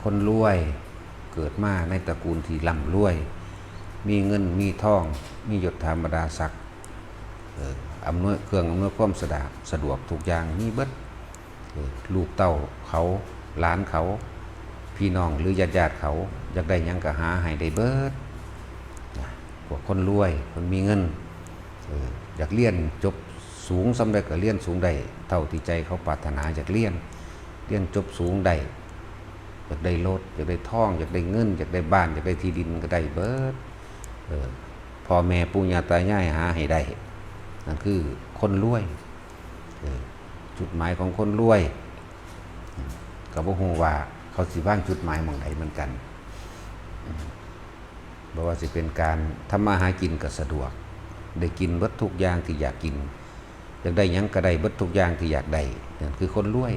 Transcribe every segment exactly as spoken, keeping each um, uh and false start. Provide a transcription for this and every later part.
คนรวยเกิดมาในตระกูลที่ร่ำรวย มีเงินมีทอง มียศถาบรรดาศักดิ์ เอ่อ อำนวย เครื่องอำนวยความสะดวก สะดวกทุกอย่างมีเบิด เอ่อ ลูกเต้าเขา หลานเขา พี่น้องหรือญาติๆเขา อยากได้หยังก็หาให้ได้เบิดนะ พวกคนรวย คนมีเงิน เอ่อ อยากเรียนจบสูงส่ำใดก็เรียนสูงได้ เท่าที่ใจเขาปรารถนาอยากเรียน เรียนจบสูงได้ อยากได้รถ อยากได้ทอง อยากได้เงิน อยากได้บ้าน อยากได้ที่ดินก็ได้เบิด เออ พ่อแม่ปู่ย่าตายายหาให้ได้ นั่นคือคนรวย เออ จุดหมายของคนรวย ก็บ่ฮู้ว่าเขาสิวางจุดหมายหม่องใดเหมือนกัน บ่ว่าสิเป็นการทำมาหากินก็สะดวก ได้กินเบิดทุกอย่างที่อยากกิน อยากได้หยังก็ได้เบิดทุกอย่างที่อยากได้ นั่นคือคนรวย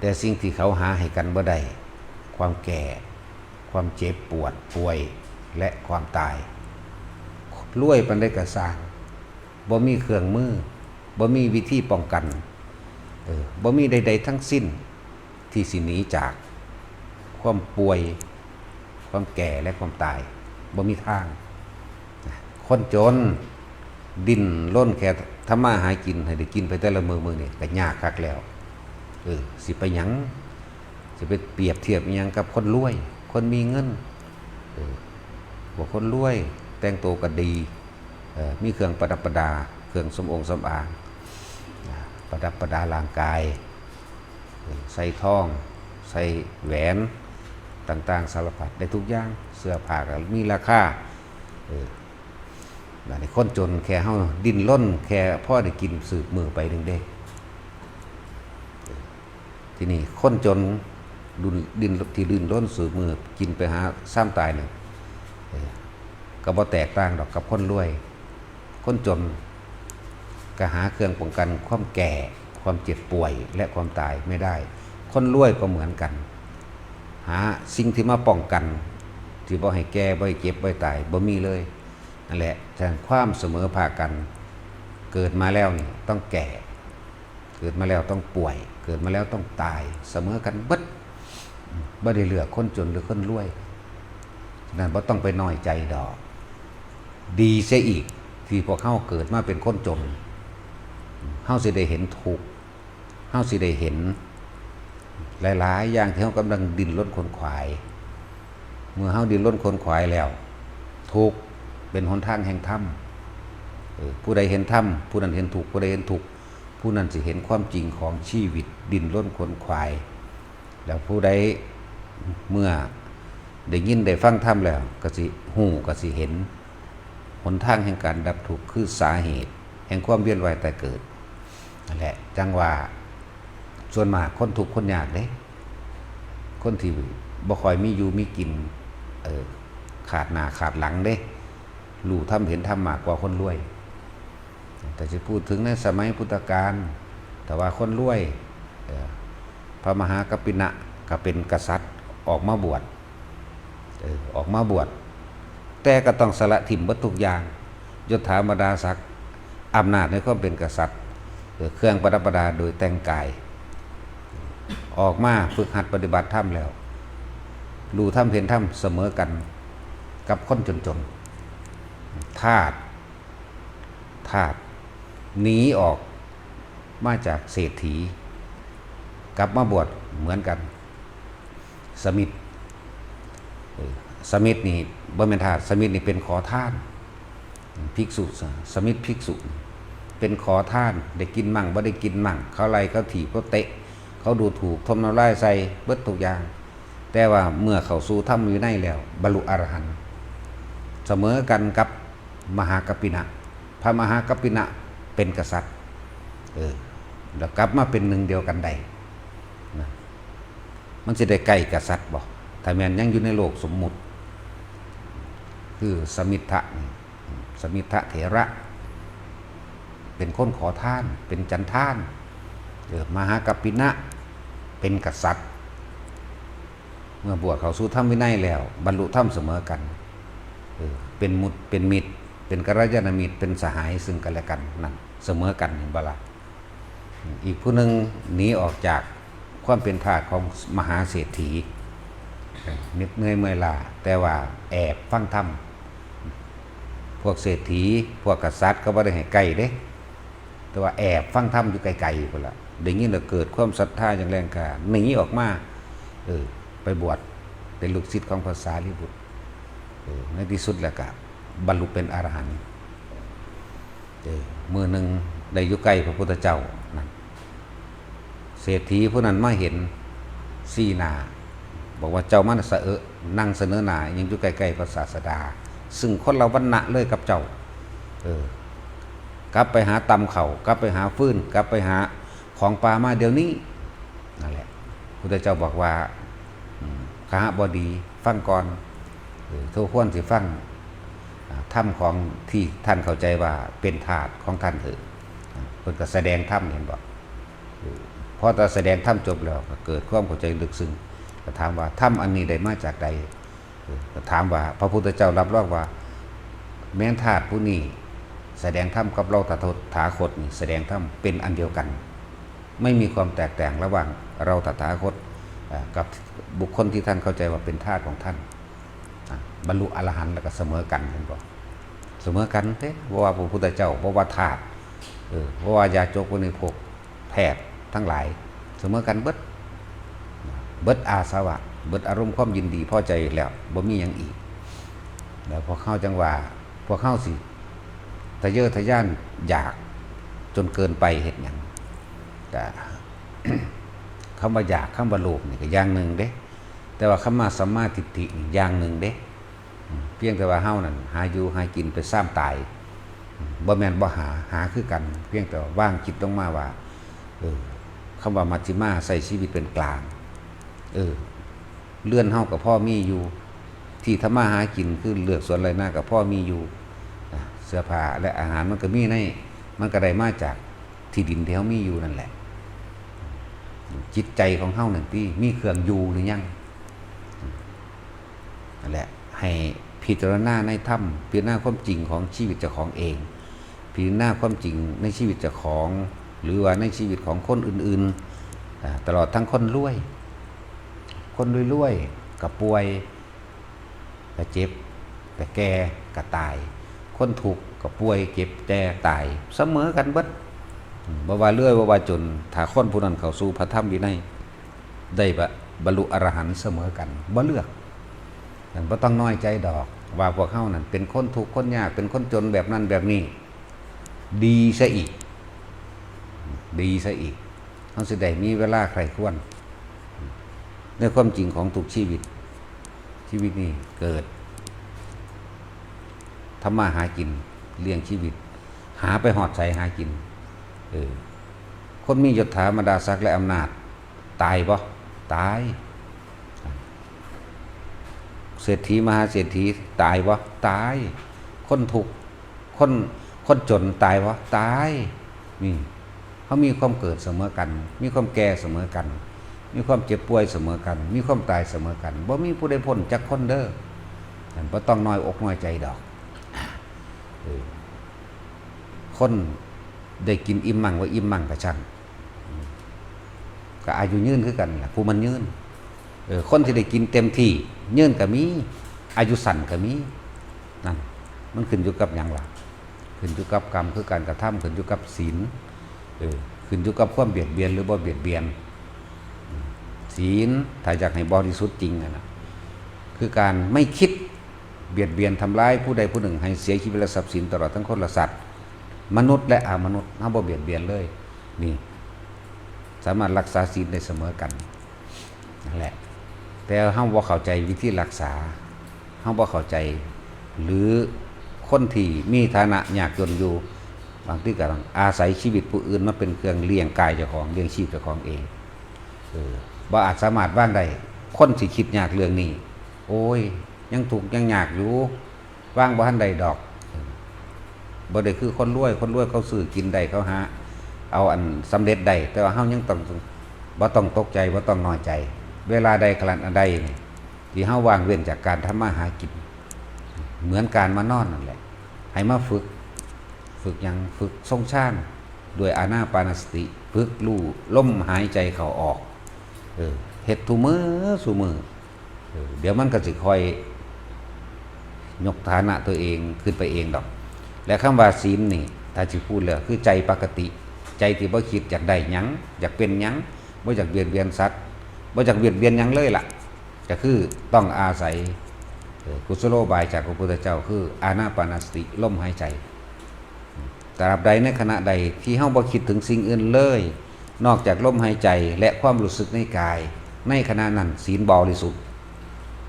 แต่สิ่งที่เขาหาให้กันบ่ได้ ความแก่ ความเจ็บปวดป่วย และความตาย รวยปานใดก็ซ่าง บ่มีเครื่องมือ บ่มีวิธีป้องกัน เออ บ่มีใดๆทั้งสิ้น ที่สิหนีจากความป่วย ความแก่และความตาย บ่มีทาง คนจนดิ้นรนแค่ทำมาหากิน ให้ได้กินไปแต่ละมื้อมื้อนี่ก็ยากคักแล้ว เออ สิไปหยัง สิไปเปรียบเทียบอิหยังกับคนรวย คนมีเงิน เออ พวกคนรวยแต่งตัวก็ดี เอ่อ มีเครื่องประดับประดา เครื่องสำอางสำอาง อ่า ประดับประดาร่างกาย เอ่อ ใส่ทอง ใส่แหวน ต่างๆสารพัด ได้ทุกอย่าง เสื้อผ้าก็มีราคา เออ บัดนี้คนจนแค่เฮาดิ้นรนแค่พอได้กินสืบมื้อไปหนึ่งเด้ เออ ทีนี้คนจนดุน ดิ้น ที่ดิ้นรนสืบมื้อกินไปหาซ้ำตายนี่ เออ ก็บ่แตกต่างดอกกับคนรวย คนจนก็หาเครื่องป้องกันความแก่ ความเจ็บป่วย และความตายไม่ได้ คนรวยก็เหมือนกัน หาสิ่งที่มาป้องกัน ที่บ่ให้แก่ บ่ให้เจ็บ บ่ให้ตาย บ่มีเลย นั่นแหละ ฉะนั้นความเสมอภาคกัน เกิดมาแล้วนี่ต้องแก่ เกิดมาแล้วต้องป่วย เกิดมาแล้วต้องตาย เสมอกันเบิด บ่ได้เลือกคนจนหรือคนรวย ฉะนั้นบ่ต้องไปน้อยใจดอก ดีเสียอีกที่พวกเฮาเกิดมาเป็นคนจน เฮาสิได้เห็นทุกข์ เฮาสิได้เห็น หลายๆอย่างที่เฮากำลังดิ้นรนขวนขวาย เมื่อเฮาดิ้นรนขวนขวายแล้ว ทุกข์เป็นหนทางแห่งธรรม เออ ผู้ใดเห็นธรรม ผู้นั้นเห็นทุกข์ ผู้ใดเห็นทุกข์ ผู้นั้นสิเห็นความจริงของชีวิต ดิ้นรนขวนขวาย แล้วผู้ใดเมื่อได้ยินได้ฟังธรรมแล้ว ก็สิฮู้ ก็สิเห็น หนทางแห่งการดับทุกข์ คือสาเหตุแห่งความเวียนว่ายตายเกิด นั่นแหละ จั่งว่าส่วนมากคนทุกข์คนยากเด้ คนที่บ่ค่อยมีอยู่มีกิน เออ ขาดหน้าขาดหลังเด้ รู้ธรรมเห็นธรรมมากกว่าคนรวย แต่สิพูดถึงในสมัยพุทธกาล ถ้าว่าคนรวย เอ่อ พระมหากัปปินะก็เป็นกษัตริย์ออกมาบวช เออ ออกมาบวช แต่ก็ต้องสละถิ่มเบิดทุกอย่าง ยศถาบรรดาศักดิ์ อำนาจในความเป็นกษัตริย์ เออ เครื่องประดับประดาโดยแต่งกาย ออกมาฝึกหัดปฏิบัติธรรมแล้ว รู้ธรรมเห็นธรรมเสมอกันกับคนจนๆ ทาส ทาส หนีออกมาจากเศรษฐี กลับมาบวชเหมือนกัน สมิท เออ สมิทนี่บ่แม่นทาส สมิทนี่เป็นขอทาน ภิกษุ สมิทภิกษุ เป็นขอทาน ได้กินมั่งบ่ได้กินมั่ง เขาไล่เขาถีบเขาเตะ เขาดูถูกถมน้ำลายใส่เบิดทุกอย่าง แต่ว่าเมื่อเข้าสู่ธรรมวินัยแล้ว บรรลุอรหันต์ เสมอกันกับมหากัปปินะ พระมหากัปปินะเป็นกษัตริย์ เออ แล้วกลับมาเป็นหนึ่งเดียวกันได้นะ มันสิได้ใกล้กษัตริย์บ่ ถ้าแม่นยังอยู่ในโลกสมมุติ คือสมิทธะนี่ สมิทธะเถระ เป็นคนขอทาน เป็นฉันทาน เออ มหากัปปินะ เป็นกษัตริย์ เมื่อบวชเข้าสู่ธรรมวินัยแล้ว บรรลุธรรมเสมอกัน เออ เป็นมุต เป็นมิตร เป็นกัลยาณมิตร เป็นสหายซึ่งกันและกัน นั่น เสมอกัน เห็นบ่ล่ะ อีกผู้หนึ่งหนีออกจาก ความเป็นทาสของมหาเศรษฐี เหน็ดเหนื่อยเมื่อยล้า แต่ว่าแอบฟังธรรม พวกเศรษฐี พวกกษัตริย์ก็บ่ได้ให้ใกล้เด้ แต่ว่าแอบฟังธรรมอยู่ไกลๆ พุ้นล่ะ ได้ยินแล้วเกิดความศรัทธาอย่างแรงกล้า หนีออกมา เออ ไปบวชเป็นลูกศิษย์ของพระสารีบุตร เออ ในที่สุดแล้วก็บรรลุเป็นอรหันต์ เออ มื้อหนึ่งได้อยู่ใกล้พระพุทธเจ้านั่น เศรษฐีผู้นั้นมาเห็น ชี้หน้า บอกว่า "เจ้ามาสะเอะนั่งเสนอหน้าหยังอยู่ใกล้ๆ พระศาสดา ซึ่งคนละวรรณะเลยกับเจ้า เออ กลับไปหาตำข้าว กลับไปหาฟืน กลับไปหาของป่ามาเดี๋ยวนี้" นั่นแหละ พุทธเจ้าบอกว่า อืม คหบดี ฟังก่อน เออ เธอควรสิฟัง อ่า ธรรมของที่ท่านเข้าใจว่าเป็นทาสของท่านเถอะ อ่า เพิ่นก็แสดงธรรม เห็นบ่ เออ พอแต่แสดงธรรมจบแล้วก็เกิดความเข้าใจลึกซึ้ง ก็ถามว่า "ธรรมอันนี้ได้มาจากใด" เออ ก็ถามว่า พระพุทธเจ้ารับรองว่า แม่นทาสผู้นี้แสดงธรรมกับเราตถาคตนี่แสดงธรรมเป็นอันเดียวกัน ไม่มีความแตกต่างระหว่างเราตถาคต อ่า กับบุคคลที่ท่านเข้าใจว่าเป็นทาสของท่าน อ่ะ บรรลุอรหันต์แล้วก็เสมอกัน เห็นบ่ เสมอกันเด้ บ่ว่าพระพุทธเจ้า บ่ว่าทาส เออ บ่ว่ายาจก บ่ว่าพวกแพทย์ทั้งหลาย เสมอกันเบิด เบิดอาสวะ เบิดอารมณ์ความยินดีพอใจแล้ว บ่มีหยังอีก แล้วพวกเฮาจังว่า พวกเฮาสิทะเยอทะยานอยากจนเกินไปเฮ็ดหยัง ก็ คำว่าอยาก คำว่าโลภนี่ก็อย่างหนึ่งเด้ แต่ว่าคำว่าสัมมาทิฏฐินี่อย่างหนึ่งเด้ อืม เพียงแต่ว่าเฮานั่นหาอยู่หากินไปซ้ำตาย อืม บ่แม่นบ่หา หาคือกัน เพียงแต่ว่าวางจิตลงมาว่า เออ คำว่ามัชฌิมา ใช้ชีวิตเป็นกลาง เออ เรือนเฮาก็พอมีอยู่ ที่ทำมาหากินคือเฮือนสวนไร่นาก็พอมีอยู่ อ่ะ เสื้อผ้าและอาหารมันก็มีใน มันก็ได้มาจากที่ดินที่เฮามีอยู่นั่นแหละ จิตใจของเฮานั่นติมีเครื่องอยู่หรือยัง นั่นแหละ ให้พิจารณาในธรรม พิจารณาความจริงของชีวิตเจ้าของเอง พิจารณาความจริงในชีวิตเจ้าของ หรือว่าในชีวิตของคนอื่นๆ อ่า ตลอดทั้งคนรวย คนรวยๆ ก็ป่วย ก็เจ็บ ก็แก่ ก็ตาย คนทุกข์ก็ป่วย เจ็บ แก่ ตาย เสมอกันเบิด อืม บ่ว่ารวย บ่ว่าจน ถ้าคนผู้นั้นเข้าสู่พระธรรมวินัย ได้บะ บรรลุอรหันต์เสมอกัน บ่เลือก นั่นบ่ต้องน้อยใจดอก ว่าพวกเฮานั่นเป็นคนทุกข์คนยาก เป็นคนจนแบบนั้นแบบนี้ ดีซะอีก ดีซะอีก เฮาสิได้มีเวลาใคร่ครวญ ในความจริงของทุกชีวิต ชีวิตนี้เกิด ทำมาหากิน เลี้ยงชีวิต หาไปฮอดไสหากิน เออ คนมียศถาบรรดาศักดิ์และอำนาจ ตายบ่ ตาย เศรษฐีมหาเศรษฐีตายบ่ ตาย คนทุกข์ คน คนจนตายบ่ ตาย นี่ เฮามีความเกิดเสมอกัน มีความแก่เสมอกัน มีความเจ็บป่วยเสมอกัน มีความตายเสมอกัน บ่มีผู้ใดพ้นจักคนเด้อ นั่นบ่ต้องน้อยอกน้อยใจดอก เออ คนได้กินอิ่มมั่งบ่อิ่มมั่งก็ช่าง ก็อายุยืนคือกันล่ะ ผู้มันยืน เออ คนที่ได้กินเต็มที่ ยืนก็มี อายุสั้นก็มี นั่น มันขึ้นอยู่กับหยังล่ะ ขึ้นอยู่กับกรรม คือการกระทำ ขึ้นอยู่กับศีล เออ ขึ้นอยู่กับความเบียดเบียนหรือบ่เบียดเบียน ศีล ถ้าอยากให้บริสุทธิ์จริงอะนะ คือการไม่คิดเบียดเบียนทำร้ายผู้ใดผู้หนึ่งให้เสียชีวิตและทรัพย์สิน ตลอดทั้งคนและสัตว์ มนุษย์และอมนุษย์ เฮาบ่เบียดเบียนเลย นี่ สามารถรักษาศีลได้เสมอกัน นั่นแหละ แต่เฮาบ่เข้าใจวิธีรักษา เฮาบ่เข้าใจ หรือคนที่มีฐานะยากจนอยู่ บางทีก็ต้องอาศัยชีวิตผู้อื่นมาเป็นเครื่องเลี้ยงกายเจ้าของ เลี้ยงชีพเจ้าของเอง เออ บ่อาจสามารถวางได้ คนสิคิดยากเรื่องนี้ โอ้ย ยังทุกข์ยังยากอยู่ วางบ่ทันได้ดอก บ่ได้คือคนรวย คนรวยเขาซื้อกินได้ เขาหาเอาอันสำเร็จได้ แต่ว่าเฮายังต้อง บ่ต้องตกใจ บ่ต้องน้อยใจ เวลาใดขณะใดนี่ ที่เฮาว่างเว้นจากการทำมาหากิน เหมือนการมานอนนั่นแหละ ให้มาฝึก ฝึกหยัง ฝึกทรงฌาน ด้วยอานาปานสติ ฝึกรู้ลมหายใจเข้าออก เออ เฮ็ดทุกมื้อทุกมื้อ เออ เดี๋ยวมันก็สิค่อยยกฐานะตัวเองขึ้นไปเองดอก และคำว่าศีลนี่ ถ้าสิพูดแล้วคือใจปกติ ใจที่บ่คิดอยากได้หยัง อยากเป็นหยัง บ่อยากเบียดเบียนสัตว์ บ่อยากเบียดเบียนหยังเลยล่ะ ก็คือต้องอาศัย เออ กุศโลบายจากพระพุทธเจ้า คืออานาปานสติ ลมหายใจ ตราบใดในขณะใดที่เฮาบ่คิดถึงสิ่งอื่นเลย นอกจากลมหายใจและความรู้สึกในกาย ในขณะนั้นศีลบริสุทธิ์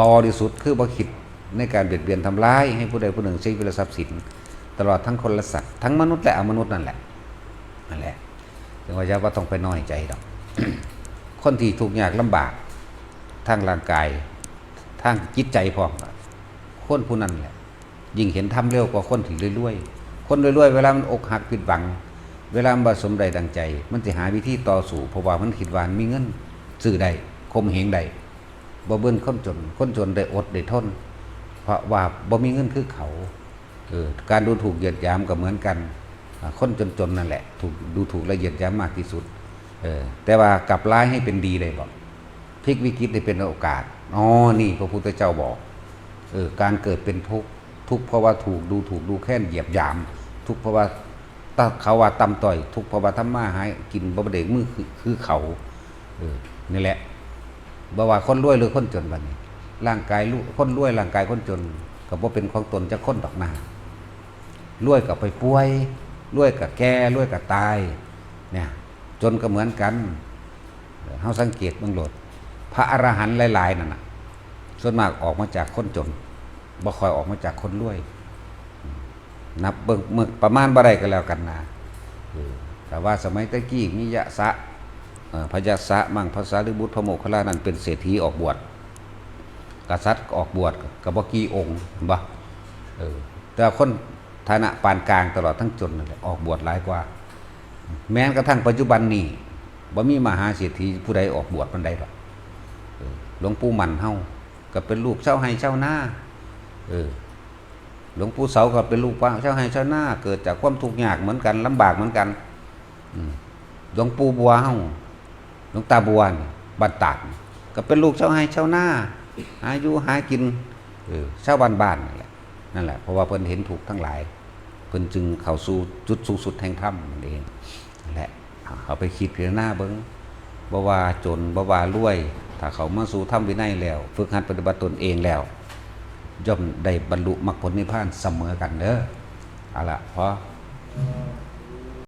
บริสุทธิ์คือบ่คิดในการเบียดเบียนทำร้ายให้ผู้ใดผู้หนึ่ง ชีวิตและทรัพย์สิน ตลอดทั้งคนและสัตว์ ทั้งมนุษย์และอมนุษย์นั่นแหละ นั่นแหละ จึงว่าอย่าว่าต้องไปน้อยใจดอก คนที่ทุกข์ยากลำบาก ทางร่างกาย ทางจิตใจพร้อม คนผู้นั้นแหละ ยิ่งเห็นธรรมเร็วกว่าคนที่รวยๆ คนรวยๆ เวลามันอกหักผิดหวัง เวลามันบ่สมได้ดังใจ มันสิหาวิธีต่อสู้ เพราะว่ามันคิดว่ามันมีเงินซื้อได้ ข่มเหงได้ บ่เหมือนคนจน คนจนได้อดได้ทน เพราะว่าบ่มีเงินคือเขา เออ การดูถูกเหยียดหยามก็เหมือนกัน อ่า คนจนๆ นั่นแหละ ถูกดูถูกและเหยียดหยามมากที่สุด เออ แต่ว่ากลับร้ายให้เป็นดีได้บ่ พลิกวิกฤตให้เป็นโอกาส อ๋อ นี่พระพุทธเจ้าบอก เออ การเกิดเป็นทุกข์ ทุกข์เพราะว่าถูกดูถูกดูแคลนเหยียดหยาม ทุกข์เพราะว่า ถ้าเขาว่าต่ำต้อย ทุกข์เพราะว่าทำมาหากินบ่ได้มือคือ คือเขา เออ นี่แหละ บ่ว่าคนรวยหรือคนจนบัดนี้ ร่างกายลุ-, คนรวยร่างกายคนจน ก็บ่เป็นของตนจักคนดอกนา รวยก็ไปป่วย รวยก็แก่ รวยก็ตาย เนี่ย จนก็เหมือนกัน เออ เฮาสังเกตเบิ่งโลด พระอรหันต์หลายๆ นั่นน่ะ ส่วนมากออกมาจากคนจน บ่ค่อยออกมาจากคนรวย นับเบิ่ง เมื่อประมาณบ่ได้ก็แล้วกันนะ เออ แต่ว่าสมัยตะกี้มียะสะ เอ่อ พยะสะ มังค พระสารีบุตร พระโมคคัลลานั้นเป็นเศรษฐีออกบวช กษัตริย์ออกบวชก็บ่กี่องค์ เห็นบ่ เออ แต่คนฐานะปานกลางตลอดทั้งจนนั่นแหละ ออกบวชหลายกว่า แม้กระทั่งปัจจุบันนี้ บ่มีมหาเศรษฐีผู้ใดออกบวชปานใดดอก เออ หลวงปู่มั่นเฮา ก็เป็นลูกชาวไร่ชาวนา เออ หลวงปู่เสาก็เป็นลูกชาวไร่ชาวนา เกิดจากความทุกข์ยากเหมือนกัน ลำบากเหมือนกัน อืม หลวงปู่บัวเฮา หลวงตาบัวนี่บ้านตาดนี่ ก็เป็นลูกชาวไร่ชาวนา หาอยู่หากิน เออ ชาวบ้านๆ นั่นแหละ นั่นแหละ เพราะว่าเพิ่นเห็นทุกข์ทั้งหลาย เพิ่นจึงเข้าสู่จุดสูงสุดแห่งธรรมนั่นเอง นั่นแหละ เอาไปคิดพิจารณาเบิ่ง บ่ว่าจน บ่ว่ารวย ถ้าเข้ามาสู่ธรรมวินัยแล้ว ฝึกหัดปฏิบัติตนเองแล้ว ย่อมได้บรรลุมรรคผลนิพพานเสมอกันเด้อ เอาละ พอ